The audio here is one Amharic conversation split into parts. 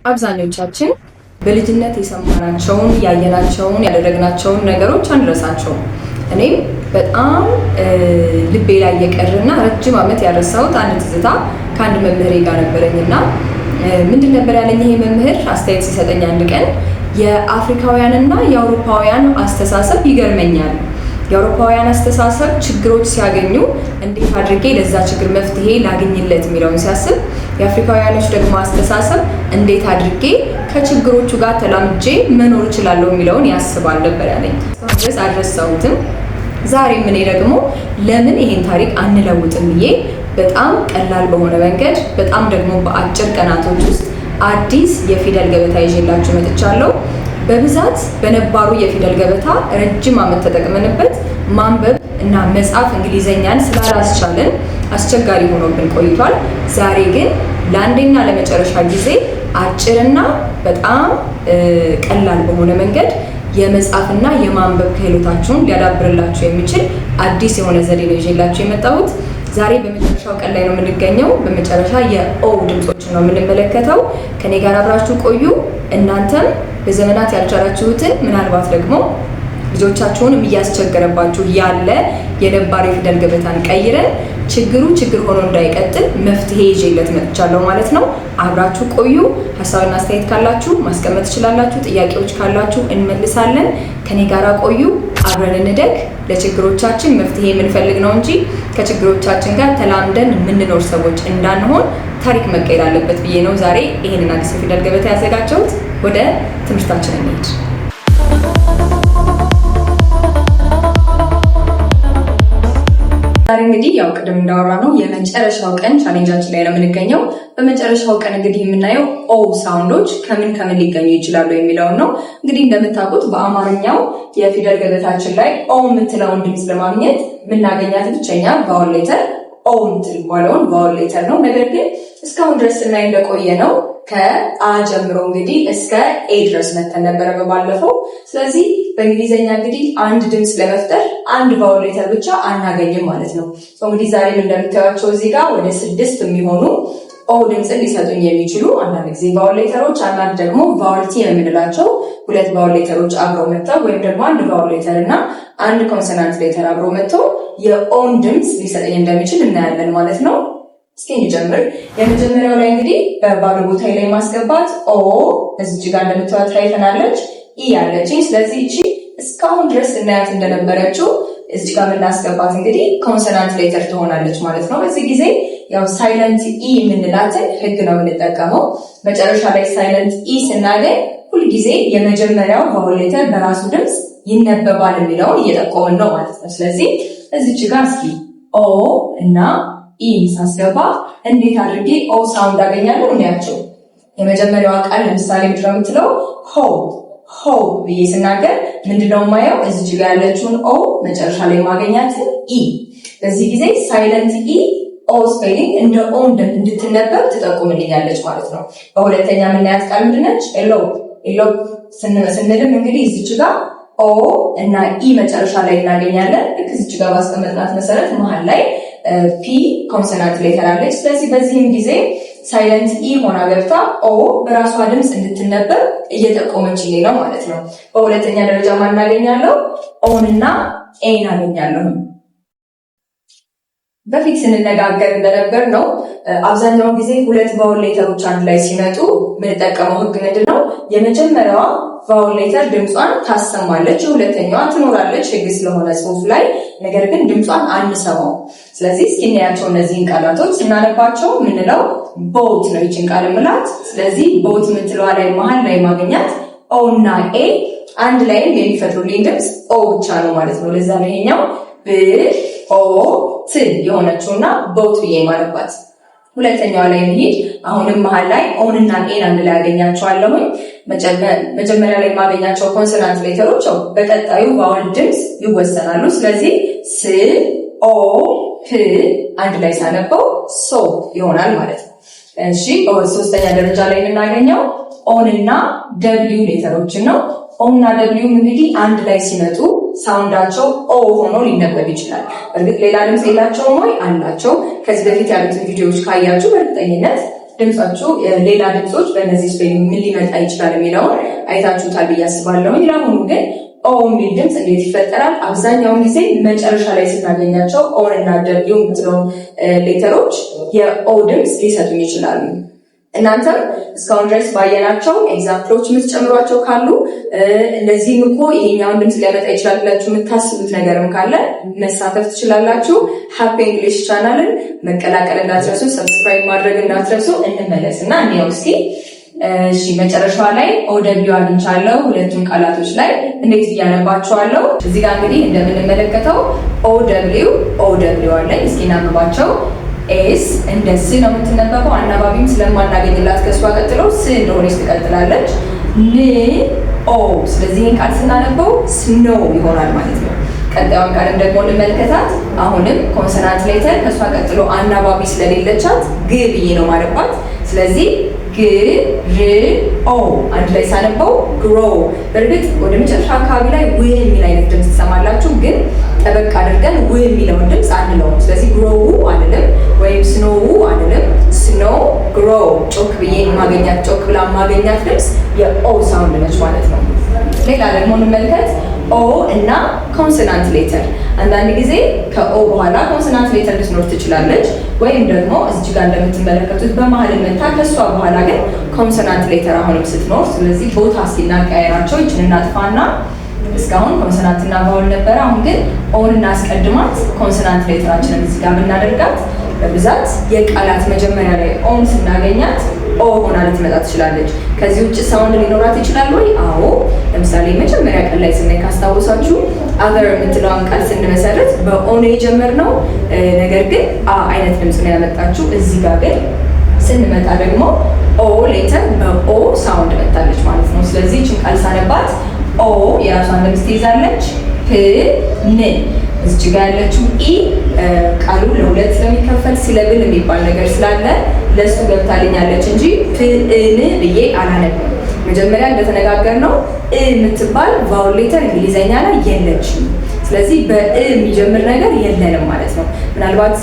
አብዛኞቻችን በልጅነት የሰማናቸውን፣ ያየናቸውን፣ ያደረግናቸውን ነገሮች አንረሳቸውም። እኔም በጣም ልቤ ላይ የቀረና ረጅም ዓመት ያረሳሁት አንድ ትዝታ ከአንድ መምህሬ ጋር ነበረኝና ምንድን ነበር ያለኝ ይሄ መምህር አስተያየት ሲሰጠኝ አንድ ቀን፣ የአፍሪካውያንና የአውሮፓውያን አስተሳሰብ ይገርመኛል። የአውሮፓውያን አስተሳሰብ ችግሮች ሲያገኙ እንዴት አድርጌ ለዛ ችግር መፍትሄ ላግኝለት የሚለውን ሲያስብ፣ የአፍሪካውያኖች ደግሞ አስተሳሰብ እንዴት አድርጌ ከችግሮቹ ጋር ተላምጄ መኖር እችላለሁ የሚለውን ያስባል ነበር ያለኝ። እስካሁን ድረስ አልረሳሁትም። ዛሬም እኔ ደግሞ ለምን ይሄን ታሪክ አንለውጥም ብዬ በጣም ቀላል በሆነ መንገድ፣ በጣም ደግሞ በአጭር ቀናቶች ውስጥ አዲስ የፊደል ገበታ ይዤላችሁ መጥቻለሁ። በብዛት በነባሩ የፊደል ገበታ ረጅም ዓመት ተጠቅመንበት ማንበብ እና መጻፍ እንግሊዘኛን ስላላስቻለን አስቸጋሪ ሆኖብን ቆይቷል። ዛሬ ግን ለአንዴና ለመጨረሻ ጊዜ አጭርና በጣም ቀላል በሆነ መንገድ የመጻፍና የማንበብ ክህሎታችሁን ሊያዳብርላችሁ የሚችል አዲስ የሆነ ዘዴ ነው ይዤላችሁ የመጣሁት። ዛሬ በመጨረሻው ቀን ላይ ነው የምንገኘው። በመጨረሻ የኦ ድምጾችን ነው የምንመለከተው። ከኔ ጋር አብራችሁ ቆዩ። እናንተም በዘመናት ያልቻላችሁትን፣ ምናልባት ደግሞ ልጆቻችሁንም እያስቸገረባችሁ ያለ የነባር የፊደል ገበታን ቀይረን ችግሩ ችግር ሆኖ እንዳይቀጥል መፍትሄ ይዤለት መጥቻለሁ ማለት ነው። አብራችሁ ቆዩ። ሀሳብና አስተያየት ካላችሁ ማስቀመጥ ትችላላችሁ። ጥያቄዎች ካላችሁ እንመልሳለን። ከኔ ጋር ቆዩ። አብረን እንደግ። ለችግሮቻችን መፍትሄ የምንፈልግ ነው እንጂ ከችግሮቻችን ጋር ተላምደን የምንኖር ሰዎች እንዳንሆን ታሪክ መቀየር አለበት ብዬ ነው ዛሬ ይሄንን አዲስ የፊደል ገበታ ያዘጋጀሁት። ወደ ትምህርታችን እንሂድ። ዛሬ እንግዲህ ያው ቅድም እንዳወራነው የመጨረሻው ቀን challenge ኣችን ላይ ነው የምንገኘው። በመጨረሻው ቀን እንግዲህ የምናየው ኦ sound ኦች ከምን ከምን ሊገኙ ይችላሉ የሚለውን ነው። እንግዲህ እንደምታውቁት በአማርኛው የፊደል ገበታችን ላይ ኦ የምትለውን ድምፅ ለማግኘት የምናገኛት ብቸኛ vowel letter ኦ የምትባለውን vowel letter ነው። ነገር ግን እስካሁን ድረስ ስናይ እንደቆየነው ከአ ጀምሮ እንግዲህ እስከ ኤ ድረስ መተን ነበረ በባለፈው። ስለዚህ በእንግሊዝኛ እንግዲህ አንድ ድምፅ ለመፍጠር አንድ vowel letter ብቻ አናገኝም ማለት ነው። እንግዲህ ዛሬም እንደምታዩቸው እዚህ ጋር ወደ ስድስት የሚሆኑ ኦ ድምፅን ሊሰጡኝ የሚችሉ አንዳንድ ጊዜ vowel letter ኦች፣ አንዳንድ ደግሞ vowel team የምንላቸው ሁለት vowel letter ኦች አብረው መጥተው ወይም ደግሞ አንድ vowel letter እና አንድ consonant letter አብረው መጥተው የኦን ድምፅ ሊሰጠኝ እንደሚችል እናያለን ማለት ነው። እስኪ እንጀምር። የመጀመሪያው ላይ እንግዲህ በባዶ ቦታ ላይ ማስገባት ኦ፣ እዚች ጋር እንደምታዩት hyphen አለች፣ ኢ ያለችኝ። ስለዚህ እቺ እስካሁን ድረስ እናያት እንደነበረችው እዚች ጋር የምናስገባት እንግዲህ consonant letter ትሆናለች ማለት ነው። በዚህ ጊዜ ያው silent e የምንላትን ህግ ነው የምንጠቀመው። መጨረሻ ላይ silent e ስናገኝ ሁልጊዜ የመጀመሪያው vowel letter በራሱ ድምፅ ይነበባል የሚለውን እየጠቆምን ነው ማለት ነው። ስለዚህ እዚች ጋር እስኪ ኦ እና ኢ ሳስገባ እንዴት አድርጌ ኦ sound አገኛለሁ? እንያቸው። የመጀመሪያዋ ቃል ለምሳሌ ምንድነው የምትለው? Hope። Hope ብዬ ስናገር ምንድነው የማየው? እዚች ጋር ያለችውን ኦ፣ መጨረሻ ላይ ማገኛትን ኢ። በዚህ ጊዜ silent e ኦ spelling እንደ ኦ እንድትነበብ ትጠቁምልኛለች ማለት ነው። በሁለተኛ የምናያት ቃል ምንድነች? Elope። Elope ስንልም እንግዲህ እዚች ጋር ኦ እና ኢ መጨረሻ ላይ እናገኛለን። ልክ እዚች ጋር ባስቀመጥናት መሰረት መሀል ላይ ፒ consonant letter አለች። ስለዚህ በዚህም ጊዜ silent e ሆና ገብታ ኦ በራሷ ድምፅ እንድትነበብ እየጠቆመችልኝ ነው ማለት ነው። በሁለተኛ ደረጃ ማን አገኛለሁ? ኦን እና ኤን አገኛለሁ። በፊት ስንነጋገር እንደነበር ነው፣ አብዛኛውን ጊዜ ሁለት vowel letter ኦች አንድ ላይ ሲመጡ የምንጠቀመው ህግ ምንድን ነው? የመጀመሪያዋ vowel letter ድምጿን ታሰማለች፣ የሁለተኛዋ ትኖራለች ህግ ስለሆነ ጽሁፍ ላይ፣ ነገር ግን ድምጿን አንሰማው። ስለዚህ እስኪ እናያቸው እነዚህን ቃላቶች። ስናነባቸው የምንለው boat ነው ይችን ቃል ምላት። ስለዚህ boat የምትለዋ ላይ መሀል ላይ ማገኛት ኦ እና ኤ አንድ ላይም የሚፈጥሩልኝ ድምፅ ኦ ብቻ ነው ማለት ነው። ለዛ ነው ይሄኛው ብ ኦ ት የሆነችው እና boat ብዬ ማለባት። ሁለተኛዋ ላይ እንሂድ። አሁንም መሀል ላይ ኦን እና ኤን አንድ ላይ ያገኛቸዋለሁኝ። መጀመሪያ ላይ የማገኛቸው consonant letter ኦች በቀጣዩ vowel ድምፅ ይወሰናሉ። ስለዚህ ስ ኦ ፕ አንድ ላይ ሳነበው soap ይሆናል ማለት ነው። እሺ፣ በሶስተኛ ደረጃ ላይ የምናገኘው ኦን እና ደብሊው letter ኦችን ነው። ኦ እና ደብሊው እንግዲህ አንድ ላይ ሲመጡ sound ኣቸው ኦ ሆኖ ሊነበብ ይችላል። እርግጥ ሌላ ድምፅ የላቸውም ወይ? አላቸው። ከዚህ በፊት ያሉትን ቪዲዮዎች ካያችሁ በእርግጠኝነት ድምጻችሁ ሌላ ድምጾች በእነዚህ spelling ምን ሊመጣ ይችላል የሚለውን አይታችሁታል ብዬ አስባለሁ። ለአሁኑ ግን ኦ የሚል ድምፅ እንዴት ይፈጠራል? አብዛኛውን ጊዜ መጨረሻ ላይ ስናገኛቸው O ን እና W የምትለውን letter ኦች የኦ ድምፅ ሊሰጡን ይችላሉ። እናንተም እስካሁን ድረስ ባየናቸው example ኦች የምትጨምሯቸው ካሉ፣ እነዚህም እኮ ይሄኛውን ድምፅ ሊያመጣ ይችላል ብላችሁ የምታስቡት ነገርም ካለ መሳተፍ ትችላላችሁ። Happy English channel ን መቀላቀል እንዳትረሱ፣ subscribe ማድረግ እንዳትረሱ። እንመለስ እና እንየው እስኪ። እሺ፣ መጨረሻዋ ላይ O W አግኝቻለሁ። ሁለቱም ቃላቶች ላይ እንዴት እያነባቸዋለሁ? እዚህ ጋር እንግዲህ እንደምንመለከተው O W O W አለኝ። እስኪ እናንብባቸው። S እንደ ስ ነው የምትነበበው። አናባቢም ስለማናገኝላት ከእሷ ቀጥሎ ስ እንደሆነች ትቀጥላለች። ን ኦ። ስለዚህ ይህን ቃል ስናነበው snow ይሆናል ማለት ነው። ቀጣዩን ቃልም ደግሞ እንመልከታት። አሁንም consonant letter ከእሷ ቀጥሎ አናባቢ ስለሌለቻት ግ ብዬ ነው ማነባት። ስለዚህ ግ ር ኦ አንድ ላይ ሳነበው grow። በእርግጥ ወደ መጨረሻ አካባቢ ላይ ው የሚል አይነት ድምፅ ትሰማላችሁ፣ ግን ጠበቅ አድርገን ው የሚለውን ድምፅ አንለውም። ስለዚህ grow አንልም ወይም snow አንልም። Snow, grow። ጮክ ብዬ የማገኛት፣ ጮክ ብላ የማገኛት ድምፅ የኦ sound ነች ማለት ነው። ሌላ ደግሞ እንመልከት። O እና consonant letter። አንዳንድ ጊዜ ከ O በኋላ consonant letter ልትኖር ትችላለች፣ ወይም ደግሞ እዚህ ጋር እንደምትመለከቱት በመሀል መታ ከእሷ በኋላ ግን consonant letter አሁንም ስትኖር፣ ስለዚህ ቦታ እስኪናቀያየራቸው ይችን እናጥፋና እስካሁን consonant እና vowel ነበረ። አሁን ግን O ን እናስቀድማት፣ consonant letter ኣችንን እዚህ ጋር ብናደርጋት በብዛት የቃላት መጀመሪያ ላይ O ን ስናገኛት ኦ ሆና ልትመጣ ትችላለች። ከዚህ ውጭ sound ሊኖራት ይችላል ወይ? አዎ። ለምሳሌ መጀመሪያ ቀን ላይ ስናይ ካስታወሳችሁ other የምትለዋን ቃል ስንመሰርት በ O ነው የጀመርነው። ነገር ግን አ አይነት ድምፅ ነው ያመጣችው። እዚህ ጋር ግን ስንመጣ ደግሞ O letter በ ኦ sound መታለች ማለት ነው። ስለዚህ ይህችን ቃል ሳነባት ኦ የራሷን ድምፅ ትይዛለች። ፕ ን እዚች ጋር ያለችው E ቃሉ ለሁለት ስለሚከፈል syllable የሚባል ነገር ስላለ ለእሱ ገብታልኛለች እንጂ ፕን ብዬ አላነብም። መጀመሪያ እንደተነጋገርነው እ የምትባል vowel letter እንግሊዘኛ ላይ የለችም። ስለዚህ በእ የሚጀምር ነገር የለንም ማለት ነው። ምናልባት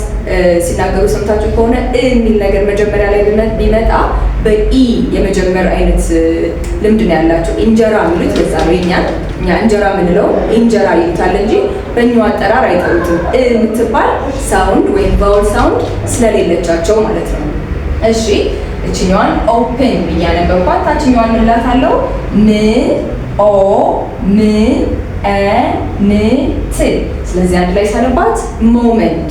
ሲናገሩ ሰምታችሁ ከሆነ እ የሚል ነገር መጀመሪያ ላይ ቢመጣ በ ኢ የመጀመር አይነት ልምድ ነው ያላቸው። እንጀራ የሚሉት በዛ ነው። የኛን እኛ እንጀራ የምንለው እንጀራ ይሉታል እንጂ በእኛው አጠራር አይጠሩትም። እ የምትባል sound ወይም vowel sound ስለሌለቻቸው ማለት ነው። እሺ፣ እችኛዋን open ብዬ አነበብኳት። ታችኛዋን ምን እላታለሁ? ም ኦ ም እ ን ት። ስለዚህ አንድ ላይ ሳነባት moment,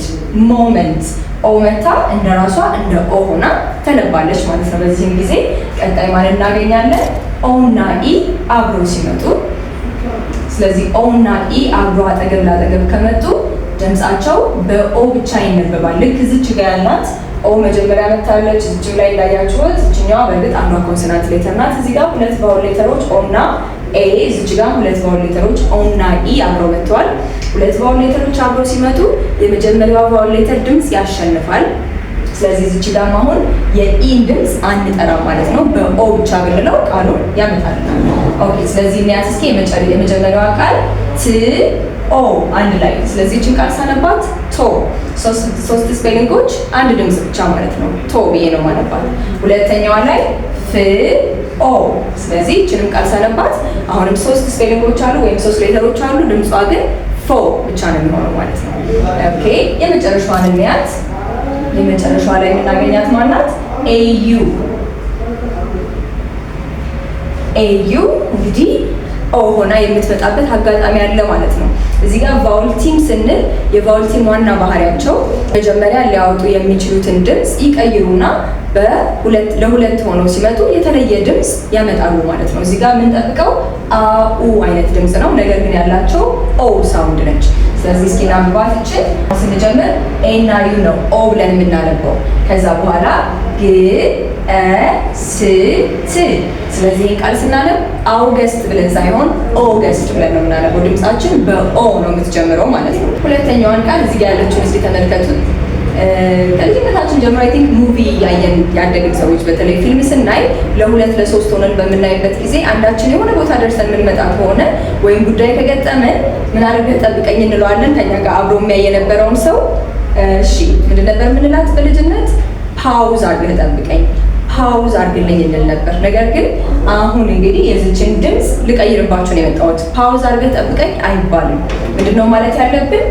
moment። ኦ መታ እንደ ራሷ እንደ ኦ ሆና ተነባለች ማለት ነው። በዚህም ጊዜ ቀጣይ ማለት እናገኛለን O እና E አብሮ ሲመጡ። ስለዚህ O እና E አብሮ አጠገብ ላጠገብ ከመጡ ድምጻቸው በኦ ብቻ ይነበባል። ልክ እዚች ጋ ያልናት O መጀመሪያ መታለች። እዚችም ላይ እንዳያችሁት እችኛዋ በእርግጥ አንዷ consonant letter ናት። እዚህ ጋር ሁለት vowel letter ኦች O እና A፣ እዚች ጋር ሁለት vowel letter ኦች O እና E አብረው መጥተዋል። ሁለት vowel letter ኦች አብረው ሲመጡ የመጀመሪያው vowel letter ድምፅ ያሸንፋል። ስለዚህ እዚች ጋር አሁን የ E ን ድምፅ አንጠራም ማለት ነው። በኦ ብቻ ብንለው ቃሉን ያመጣልናል። Okay፣ ስለዚህ እንያት እስኪ የመጀመሪያዋ ቃል ት ኦ አንድ ላይ። ስለዚህ እችን ቃል ሳነባት ቶ፣ ሶስት spelling ኦች አንድ ድምፅ ብቻ ማለት ነው። ቶ ብዬ ነው ማነባት። ሁለተኛዋ ላይ ፍ ኦ። ስለዚህ እችንም ቃል ሳነባት አሁንም ሶስት spelling ኦች አሉ ወይም ሶስት letter ኦች አሉ። ድምጿ ግን ፎ ብቻ ነው የሚሆነው ማለት ነው። Okay፣ የመጨረሻዋን እንያት። የመጨረሻዋ ላይ የምናገኛት ማናት? AU። AU እንግዲህ ኦ ሆና የምትመጣበት አጋጣሚ አለ ማለት ነው። እዚህ ጋር vowel team ስንል የ vowel team ዋና ባህሪያቸው መጀመሪያ ሊያወጡ የሚችሉትን ድምፅ ይቀይሩና በሁለት ለሁለት ሆነው ሲመጡ የተለየ ድምፅ ያመጣሉ ማለት ነው። እዚህ ጋር የምንጠብቀው አኡ አይነት ድምፅ ነው፣ ነገር ግን ያላቸው ኦ sound ነች። ስለዚህ እስኪ እናንብባት። ይችን ስንጀምር A እና U ነው ኦ ብለን የምናነበው። ከዛ በኋላ ግ እ ስ ት። ስለዚህ ይህን ቃል ስናነብ August ብለን ሳይሆን August ብለን ነው የምናነበው። ድምጻችን በኦ ነው የምትጀምረው ማለት ነው። ሁለተኛዋን ቃል እዚህ ጋር ያለችውን እስኪ ተመልከቱት። ከልጅነታችን ጀምሮ I think movie እያየን ያደግን ሰዎች በተለይ ፊልም ስናይ ለሁለት ለሶስት ሆነን በምናይበት ጊዜ አንዳችን የሆነ ቦታ ደርሰን የምንመጣ ከሆነ ወይም ጉዳይ ከገጠመን ምን አድርገህ ጠብቀኝ እንለዋለን። ከኛ ጋር አብሮ የሚያይ የነበረውን ሰው እሺ፣ ምንድን ነበር የምንላት በልጅነት? Pause አድርገህ ጠብቀኝ፣ Pause አድርግልኝ እንል ነበር። ነገር ግን አሁን እንግዲህ የዚችን ድምፅ ልቀይርባችሁ ነው የመጣሁት። Pause አድርገህ ጠብቀኝ አይባልም። ምንድነው ማለት ያለብን?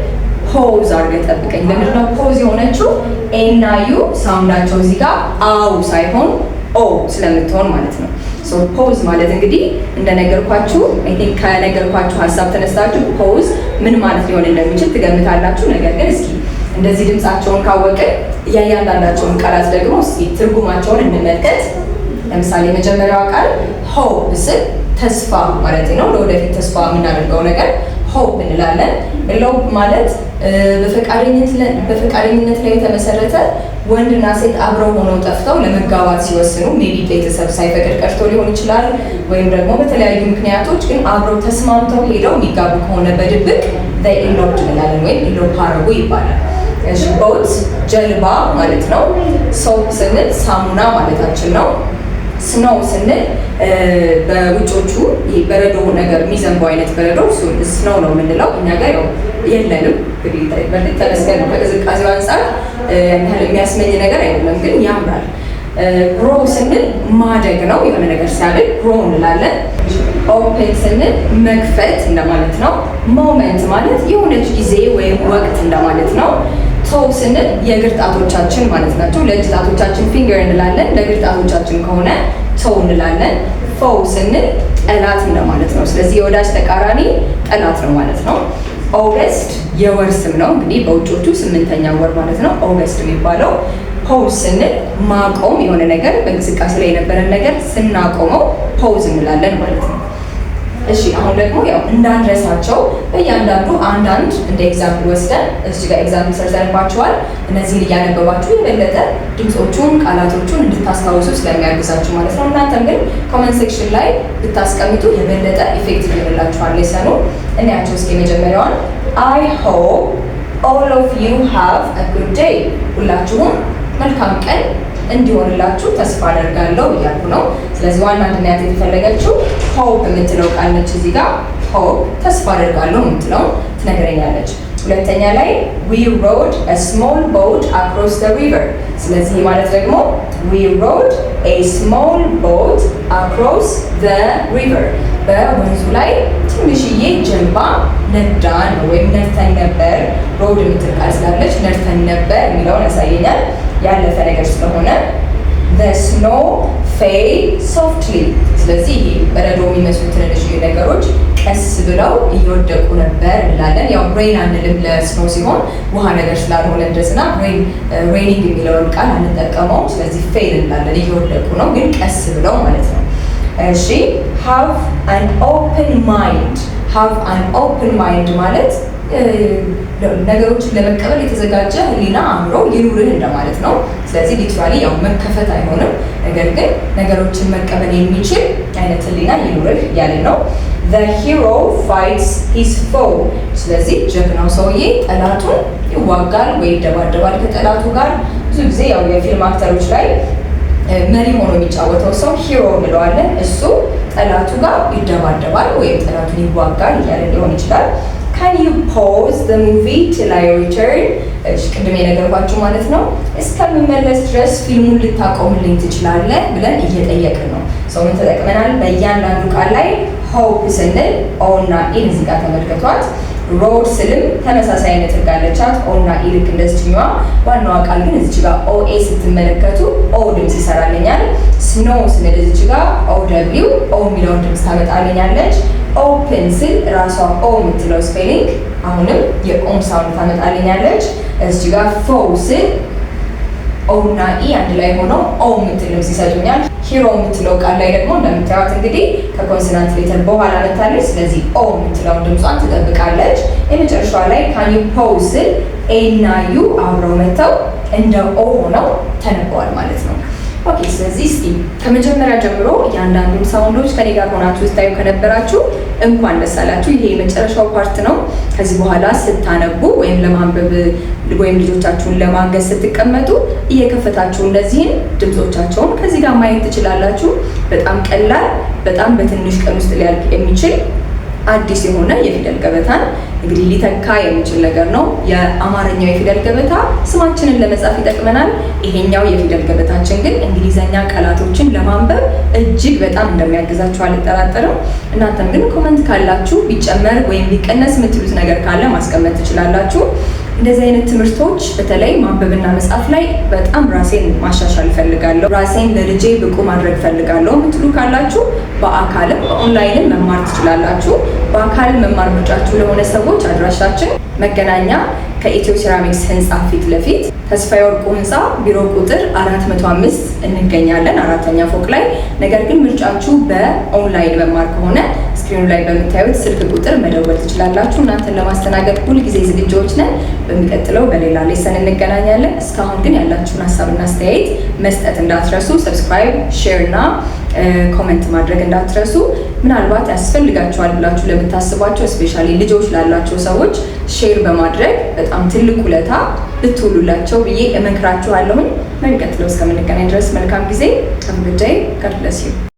Pause አድርገህ ጠብቀኝ። ለምንድነው pause የሆነችው? A እና U sound ኣቸው እዚህ ጋር አው ሳይሆን ኦ ስለምትሆን ማለት ነው። So pause ማለት እንግዲህ እንደነገርኳችሁ፣ I think ከነገርኳችሁ ሀሳብ ተነስታችሁ pause ምን ማለት ሊሆን እንደሚችል ትገምታላችሁ። ነገር ግን እስኪ እንደዚህ ድምፃቸውን ካወቅን እያንዳንዳቸውን ቃላት ደግሞ እስኪ ትርጉማቸውን እንመልከት። ለምሳሌ የመጀመሪያዋ ቃል hope ስል ተስፋ ማለት ነው። ለወደፊት ተስፋ የምናደርገው ነገር hope እንላለን። Elope ማለት በፈቃደኝነት ላይ የተመሰረተ ወንድና ሴት አብረው ሆነው ጠፍተው ለመጋባት ሲወስኑ፣ maybe ቤተሰብ ሳይፈቅድ ቀርቶ ሊሆን ይችላል፣ ወይም ደግሞ በተለያዩ ምክንያቶች ግን አብረው ተስማምተው ሄደው የሚጋቡ ከሆነ በድብቅ eloped እንላለን ወይም elope አረጉ ይባላል። እሺ፣ boat ጀልባ ማለት ነው። Soap ስንል ሳሙና ማለታችን ነው። Snow ስንል በውጮቹ ይሄ በረዶ ነገር፣ የሚዘንበው አይነት በረዶ snow ነው የምንለው። እኛ ጋር ያው የለንም። እንግዲህ በእርግጥ ተመስገን ነው። ከቅዝቃዜው አንጻር ያን ያህል የሚያስመኝ ነገር አይደለም፣ ግን ያምራል። Grow ስንል ማደግ ነው። የሆነ ነገር ሲያድግ grow እንላለን። Open ስንል መክፈት እንደማለት ነው። Moment ማለት የሆነች ጊዜ ወይም ወቅት እንደማለት ነው። Toe ስንል የእግር ጣቶቻችን ማለት ናቸው። ለእጅ ጣቶቻችን finger እንላለን። ለእግር ጣቶቻችን ከሆነ toe እንላለን። Foe ስንል ጠላት እንደማለት ነው። ስለዚህ የወዳጅ ተቃራኒ ጠላት ነው ማለት ነው። August የወር ስም ነው። እንግዲህ በውጮቹ ስምንተኛ ወር ማለት ነው August የሚባለው። Pause ስንል ማቆም፣ የሆነ ነገር በእንቅስቃሴ ላይ የነበረን ነገር ስናቆመው pause እንላለን ማለት ነው። እሺ፣ አሁን ደግሞ ያው እንዳንረሳቸው በእያንዳንዱ አንዳንድ እንደ example ወስደን እዚህ ጋር example ሰርተንባቸዋል። እነዚህን እያነበባችሁ የበለጠ ድምፆቹን ቃላቶቹን እንድታስታውሱ ስለሚያግዛችሁ ማለት ነው። እናንተም ግን comment section ላይ ብታስቀምጡ የበለጠ effective ይሆንላችኋል lesson ኡ። እናያቸው እስኪ የመጀመሪያዋን። I hope all of you have a good day። ሁላችሁም መልካም ቀን እንዲሆንላችሁ ተስፋ አደርጋለሁ እያልኩ ነው። ስለዚህ ዋና እንድናያት የተፈለገችው hope የምትለው ቃል ነች። እዚህ ጋር hope ተስፋ አደርጋለሁ የምትለው ትነግረኛለች። ሁለተኛ ላይ we rowed a small boat across the river። ስለዚህ ማለት ደግሞ we rowed a small boat across the river፣ በወንዙ ላይ ትንሽዬ ጀልባ ነዳን ወይም ነድተን ነበር። Rowed የምትል ቃል ስላለች ነድተን ነበር የሚለውን ያሳየኛል፣ ያለፈ ነገር ስለሆነ። The snow fell softly። ስለዚህ ይሄ በረዶ የሚመስሉ ትንንሽ ነገሮች ቀስ ብለው እየወደቁ ነበር እንላለን። ያው rain አንልም ለ snow ሲሆን፣ ውሃ ነገር ስላልሆነ ድረስና raining የሚለውን ቃል አንጠቀመውም። ስለዚህ fell እንላለን። እየወደቁ ነው ግን ቀስ ብለው ማለት ነው። እሺ፣ have an open mind። Have an open mind ማለት ነገሮችን ለመቀበል የተዘጋጀ ህሊና፣ አእምሮ ይኑርህ እንደማለት ነው። ስለዚህ literally ያው መከፈት አይሆንም፣ ነገር ግን ነገሮችን መቀበል የሚችል አይነት ህሊና ይኑርህ እያልን ነው። The hero fights his foe። ስለዚህ ጀግናው ሰውዬ ጠላቱን ይዋጋል ወይ ይደባደባል ከጠላቱ ጋር። ብዙ ጊዜ ያው የፊልም actor ኦች ላይ መሪ ሆኖ የሚጫወተው ሰው hero እንለዋለን። እሱ ጠላቱ ጋር ይደባደባል ወይም ጠላቱን ይዋጋል እያለ ሊሆን ይችላል። Can you pause the movie till I return? እሺ፣ ቅድም የነገርኳችሁ ማለት ነው። እስከምመለስ ድረስ ፊልሙን ልታቆምልኝ ትችላለህ ብለን እየጠየቅን ነው። So ምን ተጠቅመናል? በእያንዳንዱ ቃል ላይ hope ስንል O እና E ን እዚህ ጋር ተመልከቷት። Rowed ስልም ተመሳሳይ አይነት ህግ አለቻት። O እና E ልክ እንደዚችኛዋ። ዋናዋ ቃል ግን እዚች ጋር O A ስትመለከቱ ኦ ድምፅ ይሰራልኛል። Snow ስንል እዚች ጋር O W ኦ የሚለውን ድምፅ ታመጣልኛለች። Open ስል ራሷ O የምትለው spelling አሁንም የኦም sound ታመጣልኛለች። እዚች ጋር foe ስል O እና E አንድ ላይ ሆነው ኦ የምትል ድምፅ ይሰጡኛል። Hero የምትለው ቃል ላይ ደግሞ እንደምታዩት እንግዲህ ከ consonant letter በኋላ መታለች። ስለዚህ ኦ የምትለውን ድምጿን ትጠብቃለች። የመጨረሻዋ ላይ can you pause ስል A እና U አብረው መጥተው እንደ ኦ ሆነው ተነበዋል ማለት ነው። Okay፣ ስለዚህ እስኪ ከመጀመሪያ ጀምሮ እያንዳንዱን sound ኦች ከኔ ጋር ሆናችሁ ስታዩ ከነበራችሁ እንኳን ደስ አላችሁ። ይሄ የመጨረሻው part ነው። ከዚህ በኋላ ስታነቡ ወይም ለማንበብ ወይም ልጆቻችሁን ለማገዝ ስትቀመጡ እየከፈታችሁ እነዚህን ድምጾቻቸውን ከዚህ ጋር ማየት ትችላላችሁ። በጣም ቀላል፣ በጣም በትንሽ ቀን ውስጥ ሊያልቅ የሚችል አዲስ የሆነ የፊደል ገበታን እንግዲህ ሊተካ የሚችል ነገር ነው። የአማርኛው የፊደል ገበታ ስማችንን ለመጻፍ ይጠቅመናል። ይሄኛው የፊደል ገበታችን ግን እንግሊዘኛ ቃላቶችን ለማንበብ እጅግ በጣም እንደሚያግዛችሁ አልጠራጠርም። እናንተም ግን comment ካላችሁ፣ ቢጨመር ወይም ቢቀነስ የምትሉት ነገር ካለ ማስቀመጥ ትችላላችሁ። እንደዚህ አይነት ትምህርቶች በተለይ ማንበብና መጻፍ ላይ በጣም ራሴን ማሻሻል እፈልጋለሁ፣ ራሴን ለልጄ ብቁ ማድረግ እፈልጋለሁ የምትሉ ካላችሁ በአካልም በኦንላይንም መማር ትችላላችሁ። በአካል መማር ምርጫችሁ ለሆነ ሰዎች አድራሻችን መገናኛ ከኢትዮ ሴራሚክስ ህንፃ ፊት ለፊት ተስፋዬ ወርቁ ህንፃ ቢሮ ቁጥር 405 እንገኛለን፣ አራተኛ ፎቅ ላይ። ነገር ግን ምርጫችሁ በኦንላይን መማር ከሆነ screen ኑ ላይ በምታዩት ስልክ ቁጥር መደወል ትችላላችሁ። እናንተን ለማስተናገድ ሁል ጊዜ ዝግጁዎች ነን። በሚቀጥለው በሌላ lesson እንገናኛለን። እስካሁን ግን ያላችሁን ሀሳብና አስተያየት መስጠት እንዳትረሱ። Subscribe፣ share እና comment ማድረግ እንዳትረሱ። ምናልባት ያስፈልጋቸዋል ብላችሁ ለምታስቧቸው፣ especially ልጆች ላላቸው ሰዎች share በማድረግ በጣም ትልቅ ውለታ ብትውሉላቸው ብዬ እመክራችኋለሁኝ። በሚቀጥለው እስከምንገናኝ ድረስ መልካም ጊዜ። Have a good day. God bless you.